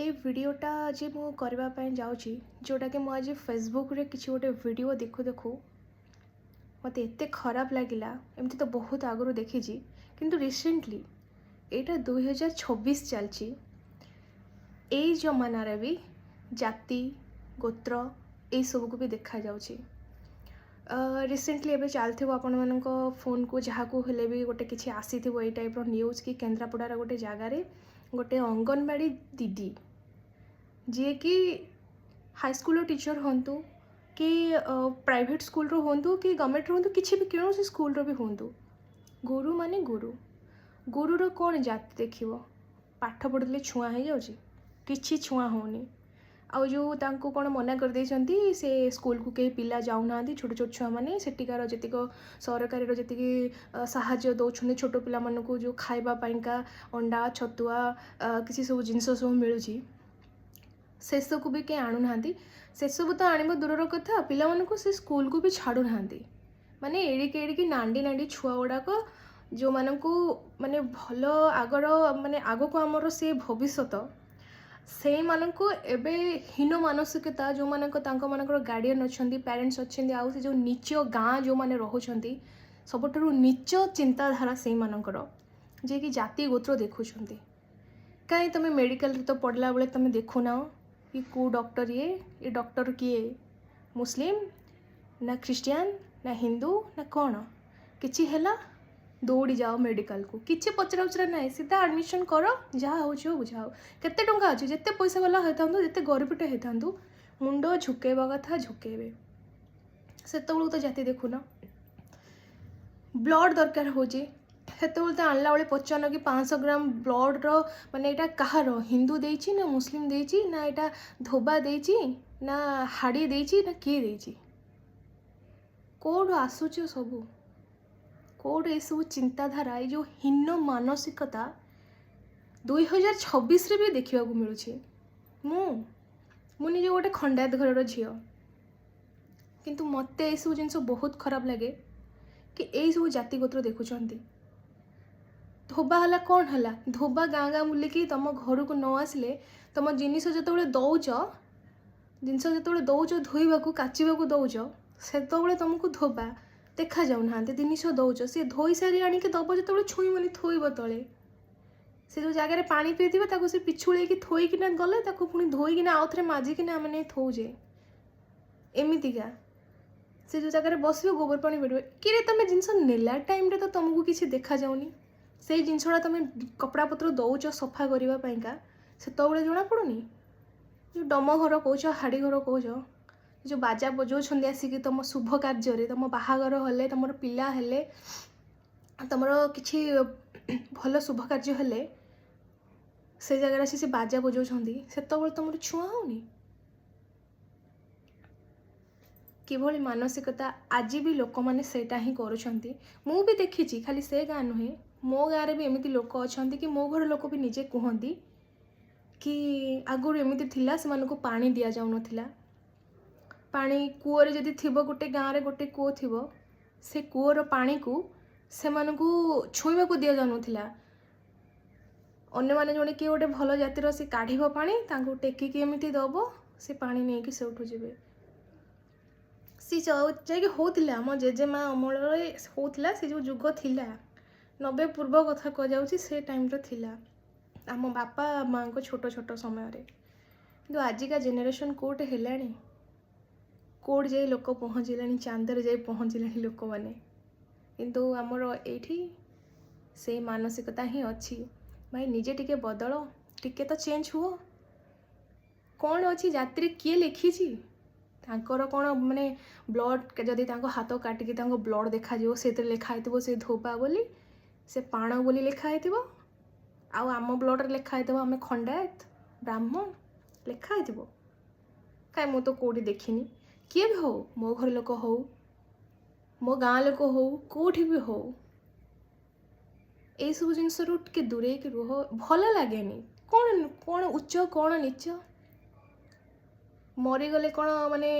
ଏଇ ଭିଡ଼ିଓଟା ଆଜି ମୁଁ କରିବା ପାଇଁ ଯାଉଛି, ଯେଉଁଟାକି ମୁଁ ଆଜି ଫେସବୁକ୍ରେ କିଛି ଗୋଟେ ଭିଡ଼ିଓ ଦେଖୁ ଦେଖୁ ମୋତେ ଏତେ ଖରାପ ଲାଗିଲା। ଏମିତି ତ ବହୁତ ଆଗରୁ ଦେଖିଛି, କିନ୍ତୁ ରିସେଣ୍ଟଲି ଏଇଟା 2026 ଚାଲିଛି, ଏଇ ଜମାନାରେ ବି ଜାତି ଗୋତ୍ର ଏଇସବୁକୁ ବି ଦେଖାଯାଉଛି। ରିସେଣ୍ଟଲି ଏବେ ଚାଲିଥିବ, ଆପଣମାନଙ୍କ ଫୋନ୍କୁ ଯାହାକୁ ହେଲେ ବି ଗୋଟେ କିଛି ଆସିଥିବ ଏଇ ଟାଇପ୍ର ନ୍ୟୁଜ୍ କି କେନ୍ଦ୍ରାପଡ଼ାର ଗୋଟେ ଜାଗାରେ ଗୋଟେ ଅଙ୍ଗନବାଡ଼ି ଦିଦି, ଯିଏକି ହାଇସ୍କୁଲର ଟିଚର୍ ହୁଅନ୍ତୁ କି ପ୍ରାଇଭେଟ୍ ସ୍କୁଲର ହୁଅନ୍ତୁ କି ଗଭର୍ଣ୍ଣମେଣ୍ଟର ହୁଅନ୍ତୁ, କିଛି ବି କୌଣସି ସ୍କୁଲର ବି ହୁଅନ୍ତୁ, ଗୁରୁ ମାନେ ଗୁରୁ। ଗୁରୁର କ'ଣ ଜାତି ଦେଖିବ? ପାଠ ପଢ଼ିଲେ ଛୁଆଁ ହେଇଯାଉଛି? କିଛି ଛୁଆଁ ହେଉନି। ଆଉ ଯେଉଁ ତାଙ୍କୁ କ'ଣ ମନା କରିଦେଇଛନ୍ତି, ସେ ସ୍କୁଲକୁ କେହି ପିଲା ଯାଉନାହାନ୍ତି, ଛୋଟ ଛୋଟ ଛୁଆମାନେ। ସେଠିକାର ଯେତିକ ସରକାରୀର ଯେତିକି ସାହାଯ୍ୟ ଦେଉଛନ୍ତି ଛୋଟ ପିଲାମାନଙ୍କୁ, ଯେଉଁ ଖାଇବା ପାଇଁକା ଅଣ୍ଡା, ଛତୁଆ, କିଛି ସବୁ ଜିନିଷ ସବୁ ମିଳୁଛି, ସେସବୁ ବି କେହି ଆଣୁନାହାନ୍ତି। ସେସବୁ ତ ଆଣିବ ଦୂରର କଥା, ପିଲାମାନଙ୍କୁ ସେ ସ୍କୁଲକୁ ବି ଛାଡ଼ୁନାହାନ୍ତି। ମାନେ ଏଡ଼ିକି ଏଡ଼ିକି ନାଣ୍ଡି ନାଣ୍ଡି ଛୁଆ ଗୁଡ଼ାକ, ଯେଉଁମାନଙ୍କୁ ମାନେ ଭଲ ଆଗର ମାନେ ଆଗକୁ ଆମର ସେ ଭବିଷ୍ୟତ, ସେଇମାନଙ୍କୁ ଏବେ ହୀନ ମାନସିକତା ଯେଉଁମାନଙ୍କ ତାଙ୍କମାନଙ୍କର ଗାର୍ଡ଼ିଆନ୍ ଅଛନ୍ତି, ପ୍ୟାରେଣ୍ଟସ୍ ଅଛନ୍ତି, ଆଉ ସେ ଯେଉଁ ନୀଚ ଗାଁ ଯେଉଁମାନେ ରହୁଛନ୍ତି, ସବୁଠାରୁ ନୀଚ ଚିନ୍ତାଧାରା ସେଇମାନଙ୍କର, ଯିଏକି ଜାତି ଗୋତ୍ର ଦେଖୁଛନ୍ତି। କାହିଁ ତୁମେ ମେଡ଼ିକାଲରେ ତ ପଢ଼ିଲା ବେଳେ ତୁମେ ଦେଖୁନାହ କି କେଉଁ ଡକ୍ଟର ଇଏ, ଏ ଡକ୍ଟର କିଏ, ମୁସଲିମ ନା ଖ୍ରୀଷ୍ଟିଆନ ନା ହିନ୍ଦୁ ନା କ'ଣ? କିଛି ହେଲା, ଦୌଡ଼ି ଯାଅ ମେଡ଼ିକାଲକୁ, କିଛି ପଚରା ଉଚରା ନାହିଁ, ସିଧା ଆଡ଼ମିସନ୍ କର, ଯାହା ହେଉଛି ହଉ, ବୁଝା ହଉ। କେତେ ଟଙ୍କା ଅଛି, ଯେତେ ପଇସା ବାଲା ହେଇଥାନ୍ତୁ, ଯେତେ ଗରିବଟେ ହେଇଥାନ୍ତୁ, ମୁଣ୍ଡ ଝୁକେଇବା କଥା ଝୁକେଇବେ। ସେତେବେଳକୁ ତ ଜାତି ଦେଖୁନ। ବ୍ଲଡ଼ ଦରକାର ହେଉଛି, ସେତେବେଳେ ତ ଆଣିଲା ବେଳେ ପଚାରୁନ କି 500 ଗ୍ରାମ ବ୍ଲଡ଼ର ମାନେ ଏଇଟା କାହାର, ହିନ୍ଦୁ ଦେଇଛି ନା ମୁସଲିମ ଦେଇଛି ନା ଏଇଟା ଧୋବା ଦେଇଛି ନା ହାଡ଼ି ଦେଇଛି ନା କିଏ ଦେଇଛି? କେଉଁଠୁ ଆସୁଛି ସବୁ? କେଉଁଠୁ ଏସବୁ ଚିନ୍ତାଧାରା, ଏଇ ଯେଉଁ ହୀନ ମାନସିକତା 2026ରେ ବି ଦେଖିବାକୁ ମିଳୁଛି? ମୁଁ ମୁଁ ନିଜେ ଗୋଟେ ଖଣ୍ଡାୟତ ଘରର ଝିଅ, କିନ୍ତୁ ମୋତେ ଏସବୁ ଜିନିଷ ବହୁତ ଖରାପ ଲାଗେ କି ଏଇସବୁ ଜାତି ଗୋତ୍ର ଦେଖୁଛନ୍ତି। ଧୋବା ହେଲା, କ'ଣ ହେଲା? ଧୋବା ଗାଁ ଗାଁ ବୁଲିକି ତୁମ ଘରକୁ ନ ଆସିଲେ, ତୁମ ଜିନିଷ ଯେତେବେଳେ ଦେଉଛ, ଜିନିଷ ଯେତେବେଳେ ଦେଉଛ ଧୋଇବାକୁ, କାଚିବାକୁ ଦେଉଛ, ସେତେବେଳେ ତୁମକୁ ଧୋବା ଦେଖାଯାଉନାହାନ୍ତି। ଜିନିଷ ଦେଉଛ, ସିଏ ଧୋଇ ସାରି ଆଣିକି ଦେବ ଯେତେବେଳେ, ଛୁଇଁବନି, ଥୋଇବ ତଳେ। ସେ ଯେଉଁ ଜାଗାରେ ପାଣି ପିଇଥିବେ, ତାକୁ ସେ ପିଛୁଳେଇକି ଥୋଇକିନା ଗଲେ, ତାକୁ ପୁଣି ଧୋଇକିନା ଆଉ ଥରେ ମାଜିକିନା ଆମେ ନେଇ ଥୋଉଛେ। ଏମିତିକା ସେ ଯେଉଁ ଜାଗାରେ ବସିବ, ଗୋବର ପାଣି ପଡ଼ିବ। କିରେ, ତୁମେ ଜିନିଷ ନେଲା ଟାଇମ୍ରେ ତ ତୁମକୁ କିଛି ଦେଖାଯାଉନି, ସେଇ ଜିନିଷଟା ତୁମେ କପଡ଼ା ପତ୍ର ଦେଉଛ ସଫା କରିବା ପାଇଁକା, ସେତେବେଳେ ଜଣାପଡ଼ୁନି? ଯେଉଁ ଡମ ଘର କହୁଛ, ହାଡ଼ି ଘର କହୁଛ, ଯେଉଁ ବାଜା ବଜାଉଛନ୍ତି ଆସିକି ତୁମ ଶୁଭ କାର୍ଯ୍ୟରେ, ତୁମ ବାହାଘର ହେଲେ, ତୁମର ପିଲା ହେଲେ, ତୁମର କିଛି ଭଲ ଶୁଭ କାର୍ଯ୍ୟ ହେଲେ, ସେ ଜାଗାରେ ଆସି ସେ ବାଜା ବଜାଉଛନ୍ତି, ସେତେବେଳେ ତୁମର ଛୁଆଁ ହେଉନି? କିଭଳି ମାନସିକତା! ଆଜି ବି ଲୋକମାନେ ସେଇଟା ହିଁ କରୁଛନ୍ତି। ମୁଁ ବି ଦେଖିଛି, ଖାଲି ସେ ଗାଁ ନୁହେଁ, ମୋ ଗାଁରେ ବି ଏମିତି ଲୋକ ଅଛନ୍ତି କି ମୋ ଘର ଲୋକ ବି ନିଜେ କୁହନ୍ତି କି ଆଗରୁ ଏମିତି ଥିଲା, ସେମାନଙ୍କୁ ପାଣି ଦିଆଯାଉନଥିଲା। ପାଣି କୂଅରେ ଯଦି ଥିବ, ଗୋଟେ ଗାଁରେ ଗୋଟେ କୂଅ ଥିବ, ସେ କୂଅର ପାଣିକୁ ସେମାନଙ୍କୁ ଛୁଇଁବାକୁ ଦିଆଯାଉନଥିଲା। ଅନ୍ୟମାନେ ଜଣେ କିଏ ଗୋଟେ ଭଲ ଜାତିର ସେ କାଢ଼ିବ ପାଣି, ତାଙ୍କୁ ଟେକିକି ଏମିତି ଦେବ, ସେ ପାଣି ନେଇକି ସେଇଠୁ ଯିବେ। ସେ ଯାଇକି ହେଉଥିଲା, ଆମ ଜେଜେମା ଅମଳରେ ହେଉଥିଲା। ସେ ଯେଉଁ ଯୁଗ ଥିଲା, 90 ପୂର୍ବ କଥା କୁହାଯାଉଛି, ସେ ଟାଇମ୍ର ଥିଲା, ଆମ ବାପା ମାଆଙ୍କ ଛୋଟ ଛୋଟ ସମୟରେ। କିନ୍ତୁ ଆଜିକା ଜେନେରେସନ୍ କେଉଁଠି ହେଲାଣି? କେଉଁଠି ଯାଇ ଲୋକ ପହଞ୍ଚିଲେଣି? ଚାନ୍ଦରେ ଯାଇ ପହଞ୍ଚିଲେଣି ଲୋକମାନେ, କିନ୍ତୁ ଆମର ଏଇଠି ସେଇ ମାନସିକତା ହିଁ ଅଛି। ଭାଇ, ନିଜେ ଟିକେ ବଦଳ, ଟିକେ ତ ଚେଞ୍ଜ ହୁଅ। କ'ଣ ଅଛି ଜାତିରେ? କିଏ ଲେଖିଛି? ତାଙ୍କର କ'ଣ ମାନେ ବ୍ଲଡ଼, ଯଦି ତାଙ୍କ ହାତ କାଟିକି ତାଙ୍କ ବ୍ଲଡ଼ ଦେଖାଯିବ, ସେଥିରେ ଲେଖା ହେଇଥିବ ସେ ଧୋବା ବୋଲି, ସେ ପାଣ ବୋଲି ଲେଖା ହେଇଥିବ, ଆଉ ଆମ ବ୍ଲଡ଼ରେ ଲେଖା ହେଇଥିବ ଆମେ ଖଣ୍ଡାୟତ ବ୍ରାହ୍ମଣ ଲେଖା ହେଇଥିବ? କାଇଁ, ମୁଁ ତ କେଉଁଠି ଦେଖିନି। କିଏ ବି ହଉ, ମୋ ଘର ଲୋକ ହଉ, ମୋ ଗାଁ ଲୋକ ହଉ, କେଉଁଠି ବି ହଉ, ଏଇସବୁ ଜିନିଷରୁ ଟିକେ ଦୂରେଇକି ରୁହ। ଭଲ ଲାଗେନି। କ'ଣ କ'ଣ ଉଚ୍ଚ, କ'ଣ ନୀଚ? ମରିଗଲେ କ'ଣ ମାନେ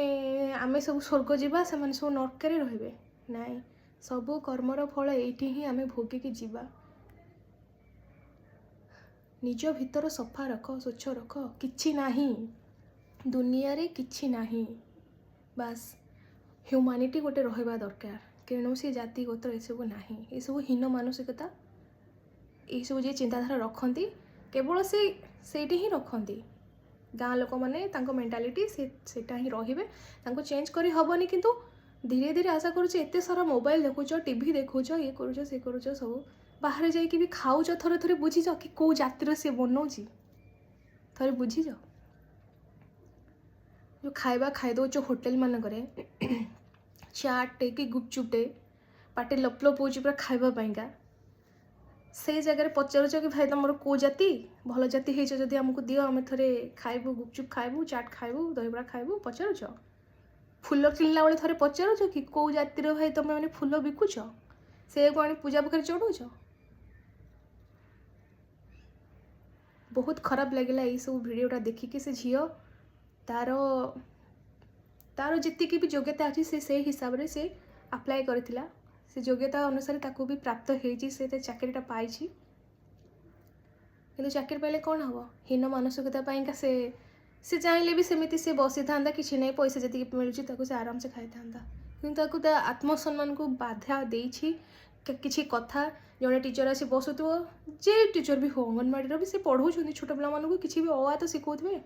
ଆମେ ସବୁ ସ୍ୱର୍ଗ ଯିବା, ସେମାନେ ସବୁ ନର୍କରେ ରହିବେ? ନାଇଁ, ସବୁ କର୍ମର ଫଳ ଏଇଠି ହିଁ ଆମେ ଭୋଗିକି ଯିବା। ନିଜ ଭିତର ସଫା ରଖ, ସ୍ୱଚ୍ଛ ରଖ। କିଛି ନାହିଁ ଦୁନିଆରେ, କିଛି ନାହିଁ। ବାସ୍ ହ୍ୟୁମାନିଟି ଗୋଟେ ରହିବା ଦରକାର। କୌଣସି ଜାତି, ଗୋତ୍ର ଏସବୁ ନାହିଁ। ଏସବୁ ହୀନ ମାନସିକତା। ଏଇସବୁ ଯିଏ ଚିନ୍ତାଧାରା ରଖନ୍ତି, କେବଳ ସେ ସେଇଠି ହିଁ ରଖନ୍ତି। ଗାଁ ଲୋକମାନେ, ତାଙ୍କ ମେଣ୍ଟାଲିଟି ସେ ସେଇଟା ହିଁ ରହିବେ, ତାଙ୍କୁ ଚେଞ୍ଜ କରି ହେବନି। କିନ୍ତୁ ଧୀରେ ଧୀରେ ଆଶା କରୁଛି, ଏତେ ସାରା ମୋବାଇଲ ଦେଖୁଛ, ଟିଭି ଦେଖୁଛ, ଇଏ କରୁଛ, ସେ କରୁଛ, ସବୁ ବାହାରେ ଯାଇକି ବି ଖାଉଛ, ଥରେ ଥରେ ବୁଝିଛ କି କେଉଁ ଜାତିର ସିଏ ବନଉଛି? ଥରେ ବୁଝିଛ? ଯେଉଁ ଖାଇବା ଖାଇ ଦେଉଛ ହୋଟେଲ ମାନଙ୍କରେ, ଚାଟ୍ଟେ କି ଗୁପଚୁପଟେ, ପାଟି ଲପ ଲପ ହେଉଛି ପୁରା ଖାଇବା ପାଇଁକା, ସେଇ ଜାଗାରେ ପଚାରୁଛ କି ଭାଇ, ତମର କେଉଁ ଜାତି? ଭଲ ଜାତି ହେଇଛ ଯଦି ଆମକୁ ଦିଅ, ଆମେ ଥରେ ଖାଇବୁ, ଗୁପଚୁପ ଖାଇବୁ, ଚାଟ୍ ଖାଇବୁ, ଦହିବରା ଖାଇବୁ? ପଚାରୁଛ? ଫୁଲ କିଣିଲା ବେଳେ ଥରେ ପଚାରୁଛ କି କେଉଁ ଜାତିର ଭାଇ ତମେ ମାନେ ଫୁଲ ବିକୁଛ? ସେଇଆକୁ ଆଣି ପୂଜା ପାଖରେ ଚଢ଼ଉଛ? ବହୁତ ଖରାପ ଲାଗିଲା ଏଇସବୁ ଭିଡ଼ିଓଟା ଦେଖିକି। ସେ ଝିଅ ତାର ଯେତିକି ବି ଯୋଗ୍ୟତା ଅଛି, ସେ ସେଇ ହିସାବରେ ସେ ଆପ୍ଲାଏ କରିଥିଲା। ସେ ଯୋଗ୍ୟତା ଅନୁସାରେ ତାକୁ ବି ପ୍ରାପ୍ତ ହେଇଛି, ସେ ତା ଚାକିରିଟା ପାଇଛି। କିନ୍ତୁ ଚାକିରି ପାଇଲେ କ'ଣ ହେବ? ହୀନ ମାନସିକତା ପାଇଁକା ସେ ଚାହିଁଲେ ବି ସେମିତି ସେ ବସିଥାନ୍ତା, କିଛି ନାହିଁ, ପଇସା ଯେତିକି ମିଳୁଛି ତାକୁ ସେ ଆରାମସେ ଖାଇଥାନ୍ତା। କିନ୍ତୁ ତାକୁ ତା ଆତ୍ମସମ୍ମାନକୁ ବାଧା ଦେଇଛି କିଛି କଥା। ଜଣେ ଟିଚର୍ ଆସି ବସୁଥିବ, ଯେ ଟିଚର୍ ବି ହଉ, ଅଙ୍ଗନବାଡ଼ିର ବି ସେ ପଢ଼ଉଛନ୍ତି ଛୋଟ ପିଲାମାନଙ୍କୁ, କିଛି ବି ଅ ଆ ତ ଶିଖଉଥିବେ।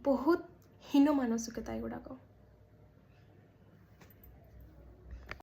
ବହୁତ ହୀନ ମାନସିକତା ଏଗୁଡ଼ାକ।